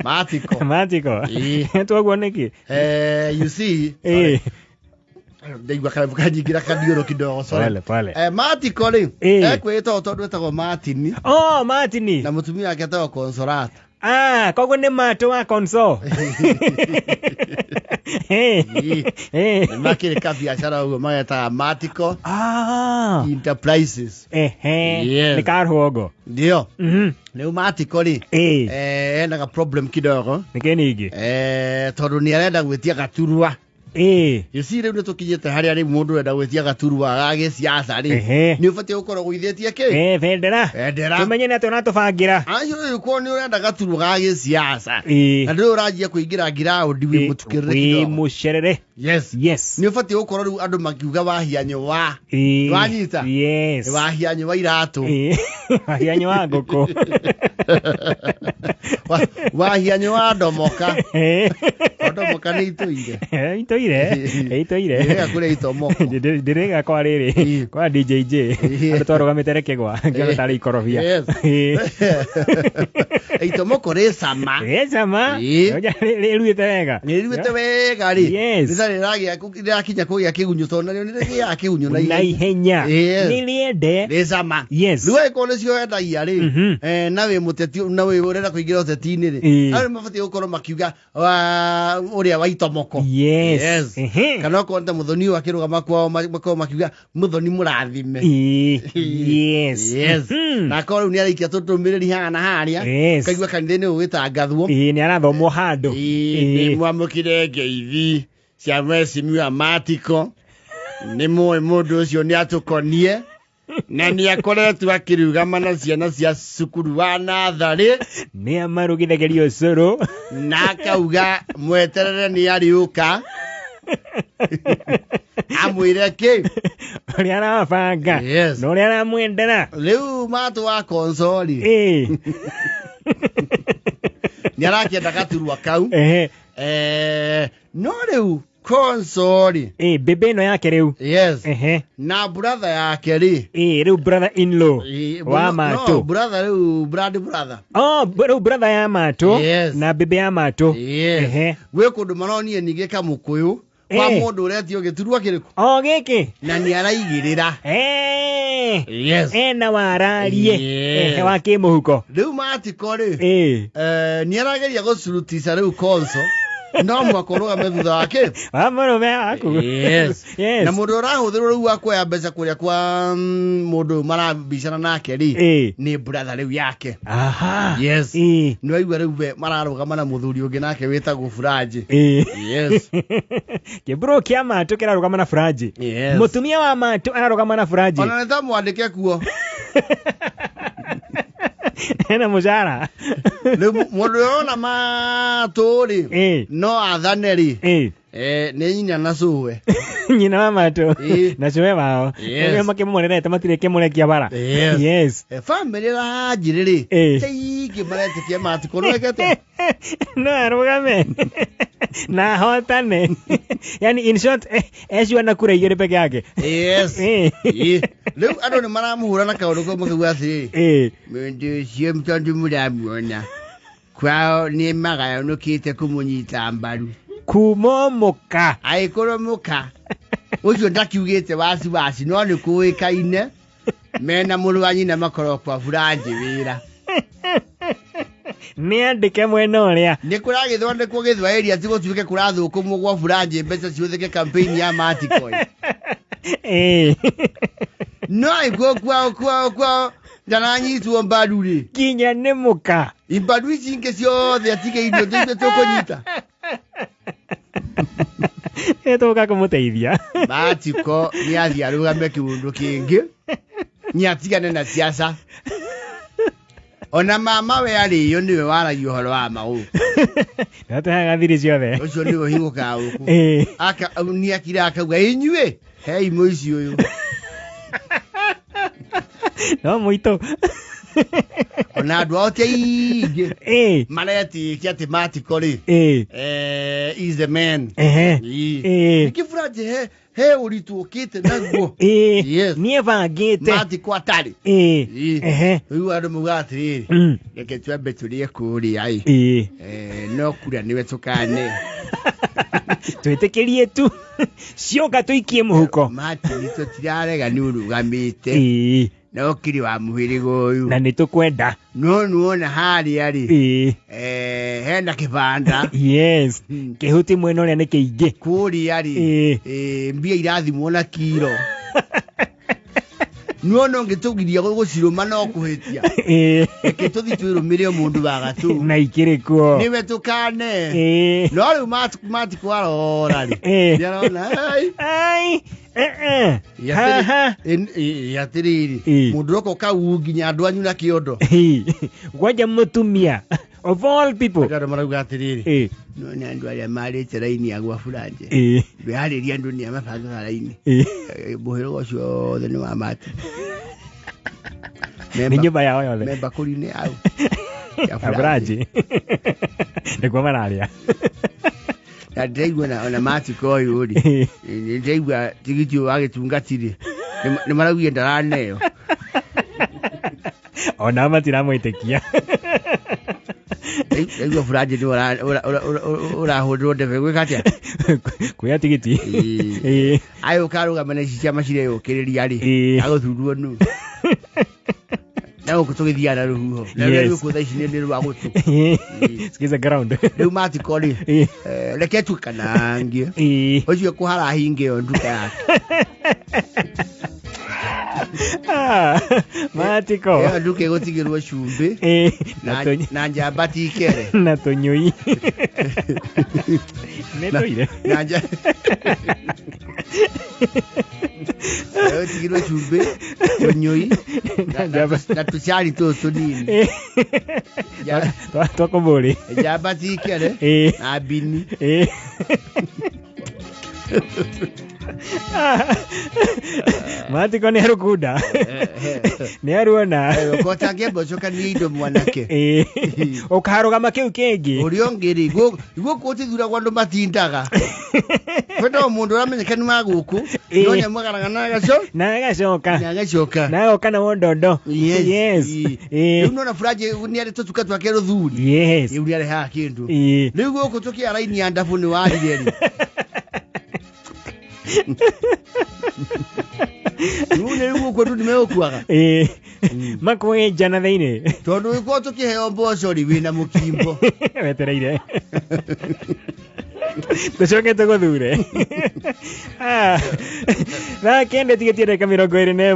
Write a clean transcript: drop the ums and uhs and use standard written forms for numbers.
Matiko. Matiko. Ĩĩ. Twoguo nĩkĩ? You see, Ĩĩ. ndaigua karabu kanyingĩra kaniũrũ kidogo, sorry. Pole pole. Matiko rĩ, Ĩĩ. ekwĩtwo tondũ etagwo Martin Oh, Martin. na mũtumia wake etagwo Consolata. Ah, koguo nĩ matũ wa konso. Ĩĩ. Eh. Nĩ makĩrĩ kabiacara ũguo magetaga Matiko Ah. Enterprises. Ehe. Yes. Nĩ karũhongo. Ndio. Rĩu Matiko rĩ, Ĩĩ. ena ka problem kidogo. Nĩkĩ ningĩ? Tondũ nĩ arenda gwĩtia gaturwa. Ĩĩ. You see, rĩu nĩ tũkinyĩte harĩa rĩu mũndũ ũrenda gwĩtia gaturwa ga gĩciaca rĩ, Ehe. nĩ ũbatiĩ gũkorwo gũithĩtie kĩ? Eh, bendera. Bendera. Tũmenye nĩ atĩa ũratũbangĩra. Acio rĩu korwo nĩ ũrenda gaturwa ga gĩciaca Ĩĩ. na ndũrĩ ũranjia kũingĩra ngiraũndi wĩ mũtukĩrĩre Wĩ kidogo. mũcerere. Yes. Yes. Nĩ ũbatiĩ gũkorwo rĩu andũ makiuga wahianyũ wa Ĩĩ. Wanyita? Yes. Wahianyũ wa iratũ. Ĩĩ. Wahianyũ wa ngũkũ. Wahianyũ wa ndomoka. Ĩĩ. O ndomoka nĩ itũire. Itũire. Itũire. Ndĩrĩga kũrĩa itomoko. Ndĩrĩga kwa rĩrĩ. Ĩĩ. Kwa DJJ. Ĩĩ. Andũ twarũgamĩte rekegwa. Ngĩona tarĩ ikorobia. Yes. Ĩĩ. Itomoko rĩ cama. Ĩ cama. Ĩĩ. Rĩruĩte wega. Nĩrĩruĩte wega rĩ. Yes. Nĩ ta rĩrakinya kũgĩa kĩgunyũ tondũ narĩo nĩrĩgĩaga kĩgunyũ na Na ihenya. Yes. Nĩ rĩende. Rĩ cama. Yes. Rĩu angĩkorwo nĩcio wendagia rĩ, na wĩ mũteti na wĩ ũrenda kũingĩra ũteti-inĩ rĩ, Ĩĩ. andũ nĩmabatiĩ gũkorwo makiuga ũrĩa wa itomoko. Yes. Yes. Ehe. Kana okorwo nĩ ta mũthoni ũyũ akĩrũgama kwao makorwo makiuga mũthoni mũrathime. Ĩĩ. Yes. Yes. Mhm. Na akorwo rĩu nĩaraikia tũtũmĩrĩri haha na harĩa, Yes. ũkaigua kanitha-inĩ gũgĩtangathwo. Ĩĩ, nĩ arathomwo handũ. Ĩĩ, Ĩĩ. nĩ mwamũkire ngeithi cia mheshimiwa Matiko, nĩ mũĩ mũndũ ũcio nĩ atũkonie na nĩ akoretwo akĩrugama na ciana cia cukuru wa natharĩ Nĩ amarugithagĩria ũcũrũ. na akauga mweterere nĩ arĩũka amwĩre kĩ. Ũrĩa arabanga. Yes. Na ũrĩa aramwendera. Rĩu matũ wa konsori Ĩĩ. nĩ arakĩenda gaturwa kau. Ehe. No rĩu konsori. Ĩĩ, mbĩmbĩ ĩno yake rĩu. Yes. Ehe. Na brother yake rĩ. Ĩĩ, rĩu brother in law. Ĩĩ, Wa no, matũ. brother rĩu brand brother. Oh, rĩu brother ya matũ. Yes. Na mbĩmbĩ ya matũ. Yes. Ehe. Gwĩ kũndũ maronire ningĩ kamũkũyũ kwa Eh. mũndũ ũretio gĩturwa kĩrĩkũ O gĩkĩ. na nĩ araigĩrĩra. Eh. Yes. Ena wararie. Yes. Ehe, wa kĩmũhuko. Rĩu matiko rĩ, Ĩĩ. nĩ arageria gũcurutica rĩu konso no mwaka ũrũgame thutha wake. Wa mũrũme waku. Yes. Yes. Na mũndũ ũrahũthĩrwo rĩu wa kuoya mbeca kũrĩa kwa mũndũ ũyũ marabicana nake rĩ, Ĩĩ. nĩ brother rĩu yake. Aha. Yes. Ĩĩ. Nĩ waigua rĩu we mararũgama na mũthuri ũngĩ nake wĩtagwo Furanjĩ. Ĩĩ. Yes. Kĩmbũrũ kĩa matũ kĩrarũgama na Furanjĩ. Yes. Mũtumia wa matũ ararũgama na Furanjĩ. Ona nĩ ta mwandĩke kuo. Ena mũcara. Rĩu mũndũ ũrĩa ũrona matũ rĩ, Ĩĩ. no athane rĩ, Ĩĩ. nĩ nyina na cũwe. Nyina wa matũ. Ĩĩ. Na cũwe wao. Yes. Nĩo makĩmũrerete matirĩ kĩmũrekia bara. Yes. Yes. Bamĩrĩ ranjĩrĩ rĩ, Ĩĩ. ti aingĩ maretĩkia matikũ nĩwekete. No arũgame na ahotane. Yani in short, eciona kura igĩrĩ peke yake. Yes. Ĩĩ. Ĩĩ. Rĩu andũ nĩ maramũhũra na kaũndũ kau makauga atĩrĩrĩ, Ĩĩ. mũndũ ũcio tondũ mũramuona kwao nĩ magayanũkĩte kũmũnyita mbaru. Kuma mũka. Angĩkorwo mũka ũcio ndakiugĩte waci waci no nĩ kũĩkaine mena mũrũ wa nyina makorwo kwa Buranjĩ wĩra. Nĩ andĩke mwena ũrĩa. Nĩ kũragĩthondekwo gĩthwaĩri atĩ gũtuĩke kũrathũkũmwo gwa Buranjĩ mbeca ciũthĩke campaign ya Matikoi. Ĩĩ. No angĩkorwo kwao kwao kwao ndaranyitwo mbaru rĩ. Kinya nĩ mũka. Imbaru ici ingĩ ciothe atige irio ithuĩ tũkũnyita. Nĩ tũka kũmũteithia. Matiko nĩ athiĩ arũgame kĩũndũ kĩngĩ nĩ atigane na siasa. Ona mama we arĩyo nĩwe waragia ũhoro wa maũ. Ndatũheaga thiri ciothe. Ũcio nĩwe ũhingũkaga gũkũ. Ĩĩ. Aka nĩ akira akauga inyuĩ hei mũici ũyũ. No mũitũ. Ona andũ ao ti aingĩ Ĩĩ. maretĩkia atĩ Matiko rĩ, Ĩĩ. is the man. Ehe. Ĩĩ. Ĩĩ. Ningĩ Furanje he ũritũ ũkĩte naguo. Ĩĩ. Yes. Niĩ bangĩte. Matiko atarĩ. Ĩĩ. Ĩĩ. Ehe. Rĩu andũ maugaga atĩrĩrĩ, reke twambe tũrĩe kũrĩa ĩ. Ĩĩ. No kura nĩwe tũkane. Twĩtĩkĩrie tu. Cioka tũikie mũhuko. Martin tũtirarega nĩ ũrũgamĩte. Ĩĩ. Na ũkiri wa mũhĩrĩga ũyũ. Na nĩ tũkwenda. No nĩwona harĩa rĩ, Ĩĩ. hena kĩbanda. Yes. Kĩhuti mwena ũrĩa nĩ kĩingĩ. Kũrĩa rĩ, Ĩĩ. mbia irathimwo na kiro. Nĩwona ũngĩtũgiria gũcirũma no kũhĩtia. Ĩĩ. Reke tũthiĩ twĩrũmĩre o mũndũ wa gatũ. Na ikĩrĩ kuo. Nĩwe tũkane. Ĩĩ. No rĩu Matiko arora rĩ. Ĩĩ. Nĩarona, "Ai, Ai. Eh, eh. Haha. Ĩ atĩrĩrĩ, Ĩ. mũndũ ũroka ũkau nginya andũ anyu na kĩondo. Ĩĩ. Kwanja mũtumia of all people. Andũ marauga atĩrĩrĩ, Ĩĩ. nona andũ arĩa marĩte raini ya gwa Furanje. Ĩĩ. Ndwĩharĩria andũ nĩa mabangaga raini. Ĩĩ. Mũhĩrĩga ũcio wothe nĩ wa Mati. Nĩ nyũmba yao yothe. Memba kũri-inĩ au. Ya Furanje. Nĩkuo mararĩa. Na ndĩraigua ona Matiko ũyũ rĩ, Ĩĩ. nĩ ndĩraigua tigiti ũyũ wa gĩtungati rĩ, nĩ maraugire ndaraneo. Ona matiramwĩtĩkia. Ndaigua Furanje nĩ ũrahũrĩrwo ndebe gwĩka atĩa? Kuoya tigiti. Ĩĩ. Ĩĩ. Ayũ ũkarũgama na ici ciama cireyũkĩrĩria rĩ, Ĩĩ. agũthurwo nũ? Na gũkũ tũgĩthiaga na rũhuho. Na rũrĩa Yes. rwĩ thaa ici nĩ rwa gũtũ. Sikiza ground. Rĩu Matiko rĩ, Ĩĩ. reke tukanangie. Ĩĩ. Ũcio kũhara hinge ĩyo nduka yake. Ah, Matiko. Ĩyo nduka ĩgũtigĩrwo cumbĩ Ĩĩ. Na tũny- na njamba ti ikere. na tũnyũi. Nĩ tũire. Na nja ĩgũtigĩrwo cumbĩ, tũnyũi Na njamba. na tũcani tũtũ tũnini. Ĩĩ. Twakũmbũrĩ. Njamba ti ikere Ĩĩ. na mbini. Ĩĩ. Matiko nĩ arũkunda. Nĩ aruona. Kotangĩamba ũcokanie indo mwanake. Ĩĩ. Ũkarũgama kĩu kĩngĩ. Ũrĩa ũngĩ rĩ, gũkũ gũtithuragwo andũ matindaga. Kwenda o mũndũ ũramenyeka nĩ wa gũkũ, Ĩĩ. no nyamũgaraga na agaco Na agacoka. na agacoka. Na agoka na wondondo. Yes. Yes. Ĩĩ. Ĩĩ. Rĩu nona Furanje nĩ arĩ tũtuka twake rũthuri. Yes. Rĩu nĩ arehaga kĩndũ. Ĩĩ. Rĩu gũkũ tũkĩa raini ya ndabu nĩ warire rĩ. Rĩu nĩ rĩu gũkũ andũ nĩ megũkuaga. Ĩĩ. Makwĩnja na thĩinĩ. Tondũ gũkorwo tũkĩheo mboco rĩ wĩna mũkimbo. Wetereire. Tũcoke tũgũthure. Ah. Thaa kenda tigĩtie ndagĩka 21.